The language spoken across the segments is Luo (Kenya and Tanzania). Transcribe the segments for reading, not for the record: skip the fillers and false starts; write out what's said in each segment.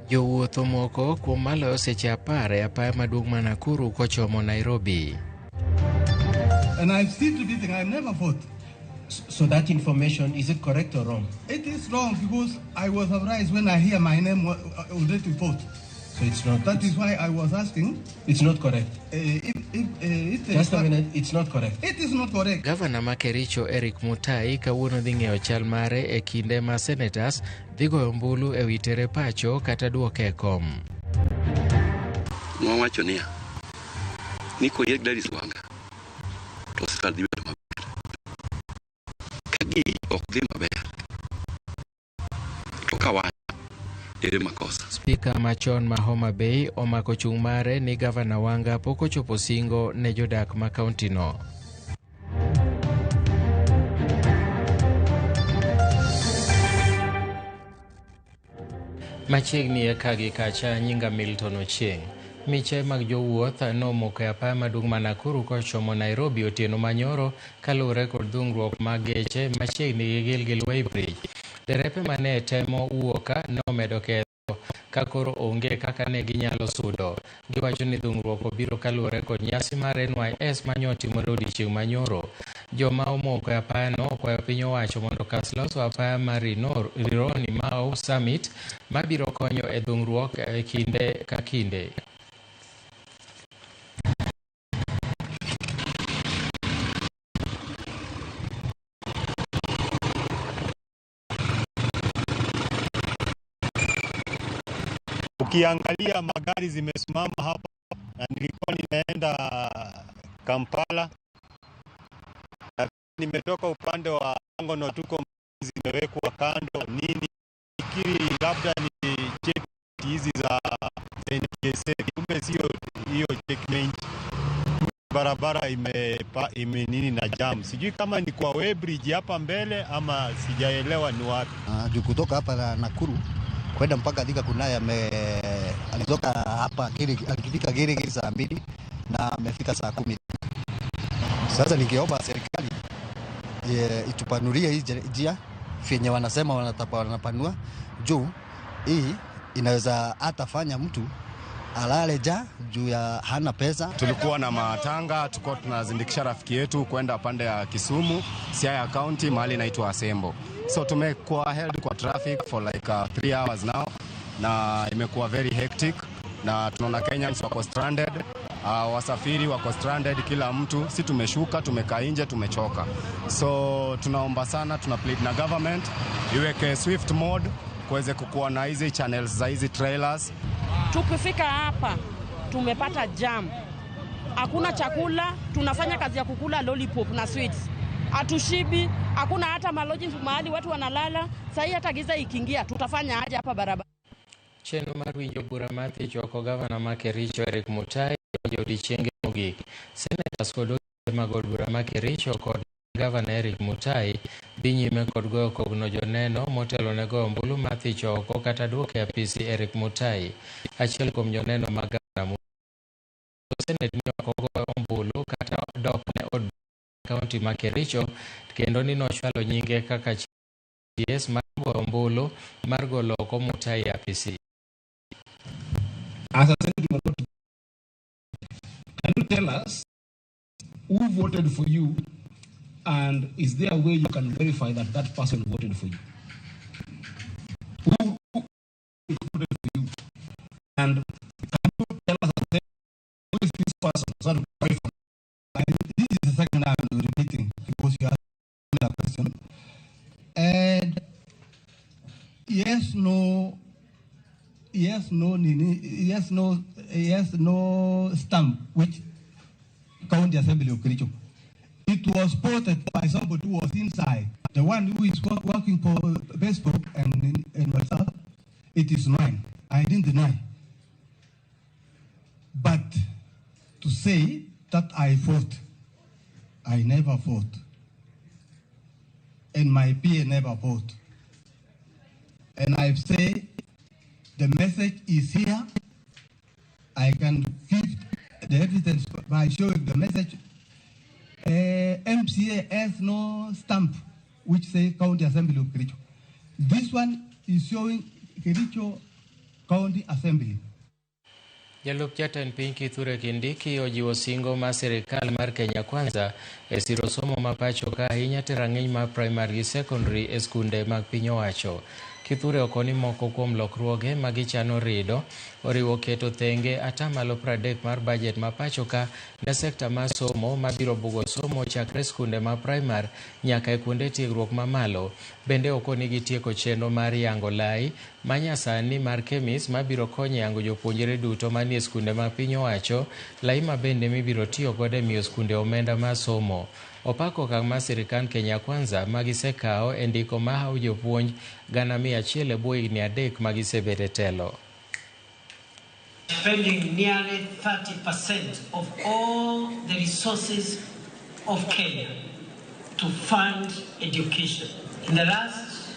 Jowuoth omoko kuom maloyo seche 10 e apaya maduong' ma Nakuru kochomo Nairobi. And I've seen to this thing, I've never fought. So that information, is it correct or wrong? It is wrong because I was surprised when I hear my name already fought. So it's not. That is why I was asking. It's not correct. If Just a minute, it's not correct. It is not correct. Gavana ma Kericho Eric Mutai kawuono dhi ng'eyo chal mare e kinde ma senators dhi goyo ombulu e wi tere pacho kata duoke e kom. Nwawacho niya, ni koyier Gladys Wanga to osiptal dhi bedo maber. Ka gigi ok dhi maber, to ka wan, ere makosa? Spika machon ma Homa Bay omako chung' mare ni Gavana Wanga pok ochopo singo ne jodak ma kaunti no. Machiegni e ka gi kacha, nyinga Milton Ochieng'. Miche mag jowuoth nomoko e apaya maduong' ma Nakuru kochomo Nairobi otieno manyoro kaluwore kod dhungruok mag geche machiegni gi Gilgil Weighbridge. Derepe mane temo wuok nomedo ketho ka koro onge kaka ne ginyalo sudo. Giwacho ni dhungruok obiro kaluwore kod nyasi mar NYS manyo otimore odiochieng' manyoro. Joma omoko e apayano okwayo piny owacho mondo okas loso apaya mar Rironi Mau Summit mabiro konyo e dhungruok e kinde ka kinde. Ukiangalia magari zimesimama hapa, na nilikuwa ninaenda Kampala na nimetoka upande wa Longonot, tuko zimewekwa kando nini, fikiri labda ni check hizi za NTSA, kumbe sio hiyo checkpoint. Barabara ime nini na jam, sijui kama ni kwa weighbridge hapa mbele ama sijaelewa ni wapi. Juu kutoka hapa na Nakuru kwenda mpaka Thika kunaye alitoka hapa alifika Gilgil saa 2 na amefika saa 10. Sasa ningeomba serikali itupanulie hii njia vyenye wanasema wanapanua, juu hii inaweza hata fanya mtu alale njaa juu ya hana pesa. Tulikuwa na matanga, tulikuwa tunazindikisha rafiki yetu kwenda pande ya Kisumu, Siaya County, mahali inaitwa Asembo. So tumekuwa held kwa traffic for like 3 hours now, na imekuwa very hectic, na tunaona Kenyans wako stranded, wasafiri wako stranded, kila mtu. Si tumeshuka, tumekaa nje, tumechoka. So tunaomba sana, tuna plead na government iweke swift mode kuweze kukuwa na hizi channels za hizi trailers. Tukifika hapa tumepata jam, hakuna chakula, tunafanya kazi ya kukula lollipop na sweets, hatushibi, hakuna hata malodging mahali watu wanalala. Sasa hata giza ikiingia tutafanya aje hapa barabara? Chenro mar winjo bura mar thicho oko gavana ma Kericho Eric Mutai e odiechienge mogik. Senators kod osiepe mag od bura ma Kericho kod gavana Eric Mutai dhi nyime kod goyo kogno joneno motelo ne goyo ombulu mar thicho oko kata duoko e apisi Eric Mutai. Achiel kuom joneno mag gavana Mutai Senate ni ok ogoyo ombulu kata dok ne od kaunti ma Kericho kendo ni nochwalo nyinge kaka CS mar goyo ombulu mar golo oko Mutai e apisi. As a senator, can you tell us who voted for you, and is there a way you can verify that that person voted for you? Who voted for you? And can you tell us who is this person? So that we verify. This is the second time I'm repeating because you asked me a question. And yes, no, yes, no, nini, yes, no, yes, no stamp, which County Assembly of Kericho. It was voted by somebody who was inside. The one who is working for Facebook and myself, it is mine. I didn't deny. But to say that I fought, I never fought. And my peer never fought. And I say the message is here. I can give the evidence by showing the message. MCA has no stamp which say County Assembly of Kericho. This one is showing Kericho County Assembly. Jalup jatend piny Kithure Kindiki ojiwo singo mar sirikal mar Kenya Kwanza e siro somo ma pacho ka ahinya te rang'iny mar primary gi secondary e skunde mag piny owacho. Kithure okoni moko kuom lokruoge ma gichano rido oriwo keto thenge 30% mar bajet ma pacho ka ne sekta mar somo mabiro bugo somo chakre skunde ma primary nyaka e kuonde tiegruok mamalo. Bende okoni gitieko chenro mar yango lai manyasani mar KEMIS mabiro konyo yango jopuonjre duto manie skunde ma piny owacho, lai ma bende mibiro tiyo godo e miyo skunde omenda mar somo. Opako okang' mar sirikand Kenya Kwanza ma gisekawo e ndiko mahawo jopuonj 100,000 e bwo higni 3 ma gisebedo e telo. Spending nearly 30% of all the resources of Kenya to fund education. In the last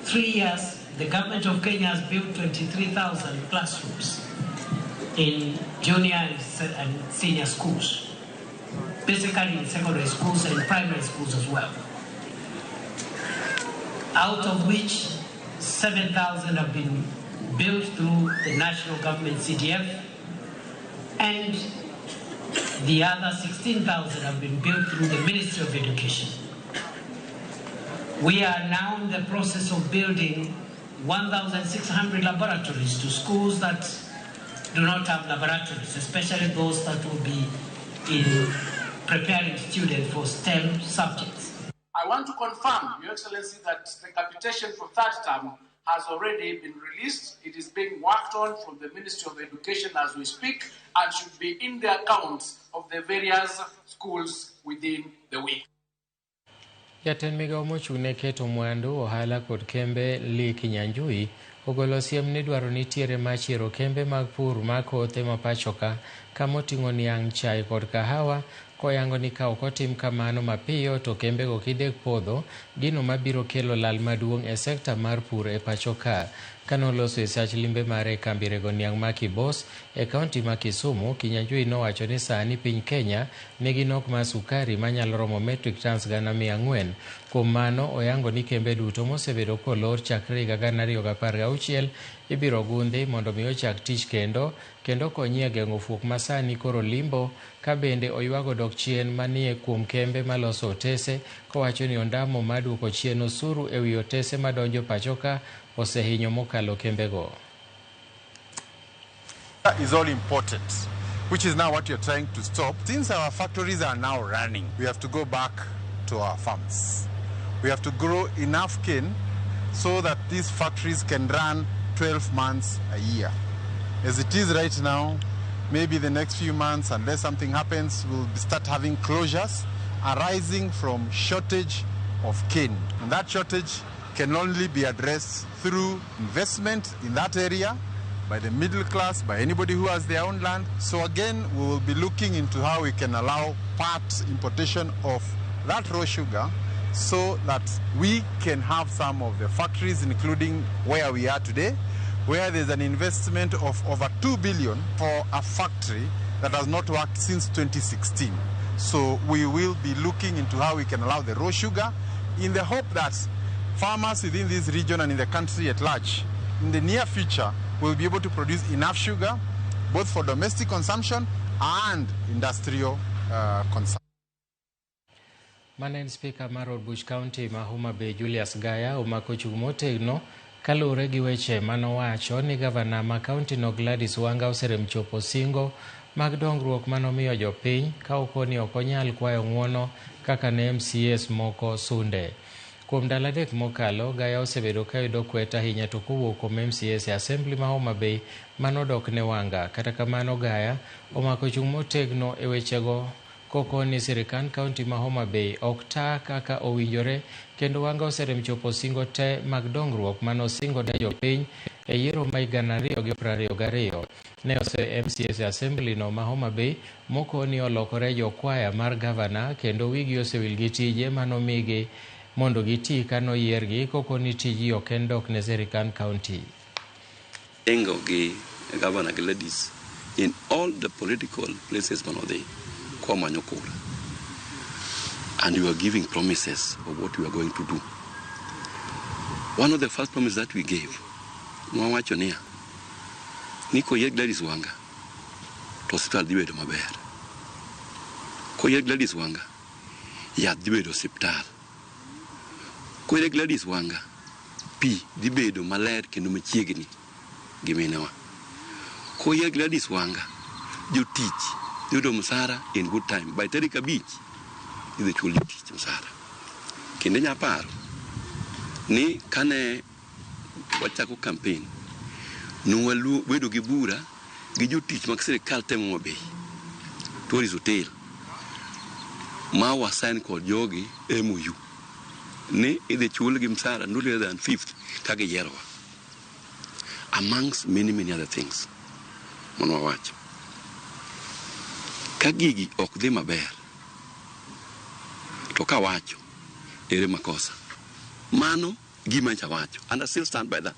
3 years, the government of Kenya has built 23,000 classrooms in junior and senior schools, basically in secondary schools and primary schools as well. Out of which 7,000 have been built through the national government CDF, and the other 16,000 have been built through the Ministry of Education. We are now in the process of building 1,600 laboratories to schools that do not have laboratories, especially those that will be in preparing students for STEM subjects. I want to confirm, Your Excellency, that the capitation for third term has already been released. It is being worked on from the Ministry of Education as we speak and should be in the accounts of the various schools within the week. Jatend migawo mochung' ne keto mwandu, ohala kod kembe Lee Kinyanjui ogolo siem ni dwaro nitiere mar chiero kembe mag pur mar kothe ma pacho ka kamoting'o niang', chai kod kahawa koyango ni ka ok otim kamano mapiyo to kembego kidek podho, gino mabiro kelo lal maduong' e sekta mar pur e pacho ka. Kanoloso e sach limbe mare e kambi rego niang' ma Kibos e kaunti ma Kisumu, Kinyanjui nowacho ni sani piny Kenya nigi nok mar sukari manyalo romo metric tons 400,000. Kuom mano, oyango ni kembe duto mosebedo kolor chakre higa 2016 ibiro gundhi mondo mi ochak tich kendo konyi e geng'o fuok masani koro limbo, ka bende oywago dok chien manie kuom kembe maloso otese kowacho ni ondamo mar duoko chien osuru e wi otese madonjo pacho ka osehinyo mokalo kembego. Is all imported, which is now what you're trying to stop. Since our factories are now running, we have to go back to our farms. We have to grow enough cane so that these factories can run 12 months a year. As it is right now, maybe the next few months, unless something happens, we'll start having closures arising from shortage of cane. And that shortage can only be addressed through investment in that area by the middle class, by anybody who has their own land. So again, we will be looking into how we can allow part importation of that raw sugar so that we can have some of the factories, including where we are today, where there's an investment of over 2 billion for a factory that has not worked since 2016. So we will be looking into how we can allow the raw sugar in the hope that farmers within this region and in the country at large, in the near future, will be able to produce enough sugar, both for domestic consumption and industrial consumption. Mane en spika mar od buch kaunti ma Homa Bay Julius Gaya omako chung' motegno kaluwore gi weche manowacho ni gavana ma kaunti no Gladys Wanga oserem chopo singo mag dongruok manomiyo jopiny ka okoni ok onyal kwayo ng'uono kaka ne MCAs moko sunde. Kuom ndalo 3 mokalo, Gaya osebedo kayudo kwet ahinya to kowuok kuom MCAs e Assembly ma Homa Bay manodok ne Wanga. Kata kamano Gaya omako chung' motegno e wechego kokoni sirikand kaunti ma Homa Bay ok taa kaka owinjore kendo Wanga oserem chopo singo te mag dongruok manosingo ne jopiny e yiero ma higa 2022. Ne ose MCAs e Assembly no ma Homa Bay mokoni olokore jokwaya mar gavana kendo wigi osewil gi tije manomigi mondo giti kanoyiergi kokoni tiji ok en dok ne sirikand kaunti. Engo gi Governor Gladys in all the political places manodhi kwamanyo kura, and we were giving promises of what we were going to do. One of the first promises that we gave, nwawacho niya, Ni koyier Gladys Wanga to osiptal dhi bedo maber. Koyier Gladys Wanga, yath dhi bedo osiptal. Koyier Gladys Wanga, pi dhi bedo maler kendo machiegni gi minewa. Koyier Gladys Wanga, jotich dhi yudo msara in good time. By tarik 5 idhi chul jotich msara. Kendo inya paro ni kane wachako campaign, nwabedo gi bura gi jotich mag sirikal te Homa Bay, Tourist Hotel, ma wasign kod jogi MOU ni idhi chulgi msara no less than fifth ka giyierowa. Amongst many many other things mondo wawacho. Ka gigi ok dhi maber, to kawacho, ere makosa? Mano gima nyocha awacho, and I still stand by that.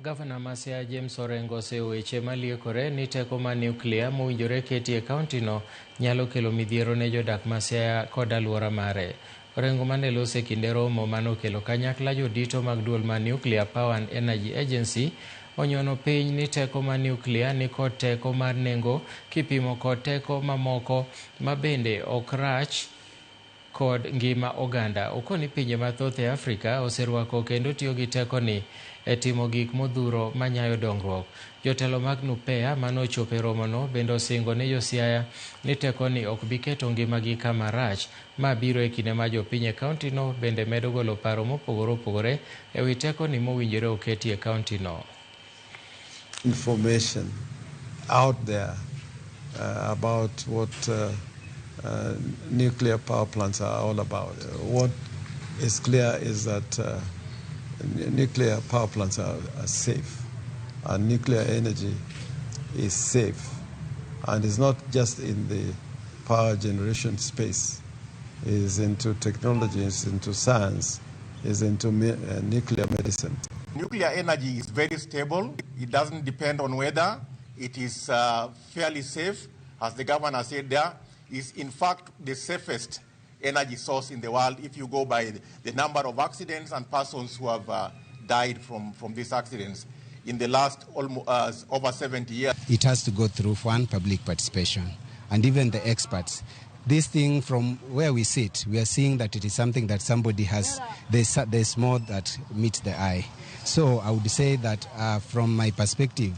Gavana ma Siaya James Orengo oseyo weche maliekore ni teko mar nuklia mowinjore keti e kauntino nyalo kelo midhiero ne jodak ma Siaya kod alwora mare. Orengo mane loso e kinde romo manokelo kanyakla jodito mag duol mar Nuclear Power and Energy Agency onyono piny ni teko mar nuklia ni kod teko mar nengo kipimo kod teko mamoko ma bende ok rach kod ngima oganda. Okoni pinje mathoth e Afrika oserwako kendo tiyo gi tekoni e timo gik modhuro manyayo dongruok. Jotelo mag NUPEA manochopo e romono bende osingo ne josiaya ni tekoni ok bi keto ngimagi kama rach. Ma biro e kinde ma jopiny e kauntino bende medo golo paro mopogore opogore e wi tekoni mowinjore oketi e kauntino. Information out there about what nuclear power plants are all about. What is clear is that nuclear power plants are safe, and nuclear energy is safe. And it's not just in the power generation space. It's into technology, it's into science, it's into nuclear medicine. Nuclear energy is very stable. It doesn't depend on weather. It is fairly safe, as the governor said there. Is in fact the safest energy source in the world if you go by the number of accidents and persons who have died from these accidents in the last almost over 70 years. It has to go through one public participation and even the experts. This thing, from where we sit, we are seeing that it is something that somebody has, there's more that meets the eye. So I would say that from my perspective,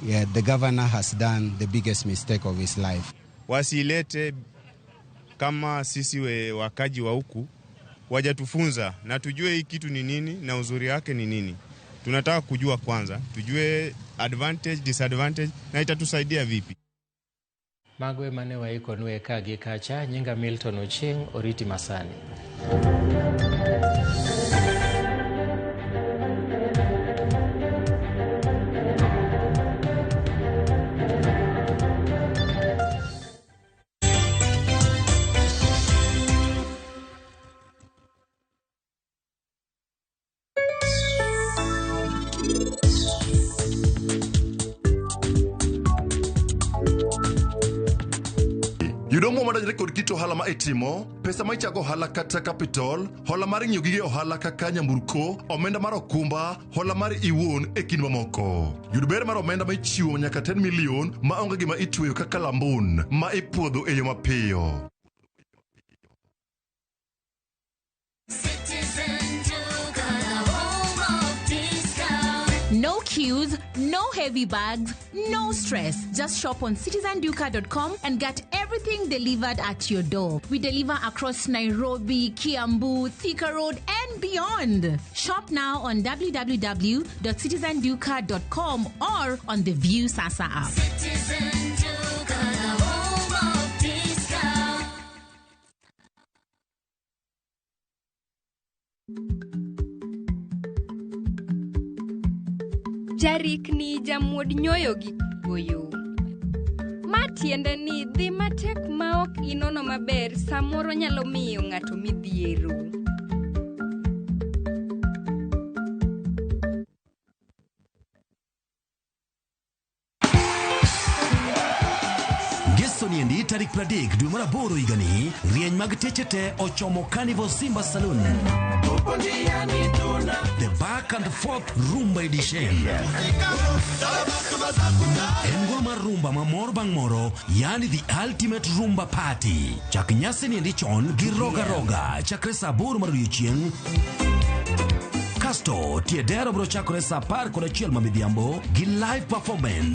yeah, the governor has done the biggest mistake of his life. Wasilete kama sisi wakaji wa huku wajatufunza na tujue hii kitu ni nini na uzuri wake ni nini. Tunataka kujua kwanza, tujue advantage, disadvantage na itatusaidia vipi. Mago emane waikonue ka gi kacha. Nyinga Milton Ochieng, oriti masani. Yudo omuom madonjore kod kit ohala ma itimo, pesa ma ichago ohala kata capital, hola mar ng'iewo gige ohala kaka nyamburko, omenda mar okumba, hola mar iwuon e kind mamoko. Yud ber mar omenda ma ichiwo nyaka 10 million ma onge gima itweyo kaka lambun ma ipuodho e yo mapiyo. No queues, no heavy bags, no stress. Just shop on citizenduka.com and get everything delivered at your door. We deliver across Nairobi, Kiambu, Thika Road, and beyond. Shop now on www.citizenduka.com or on the View Sasa app. Citizen Duka, the home of discount. Jarikni jamuod nyoyo gi goyo. Ma tiende ni dhi matek ma ok inono maber samoro nyalo miyo ng'ato midhiero. Ngeso niendi tarik 30 dwe mar 8 higani, rieny mag teche te ochomo Carnival Simba Saloon. The back and forth Rumba edition. En gol mar rumba ma moro bang' moro, yani the ultimate rumba party. Chak nyasi niendi chon gi roga roga chakre saa 8 mar odiechieng'. Kasto tie dero biro chakore saa 11 ma midhiambo gi live performance.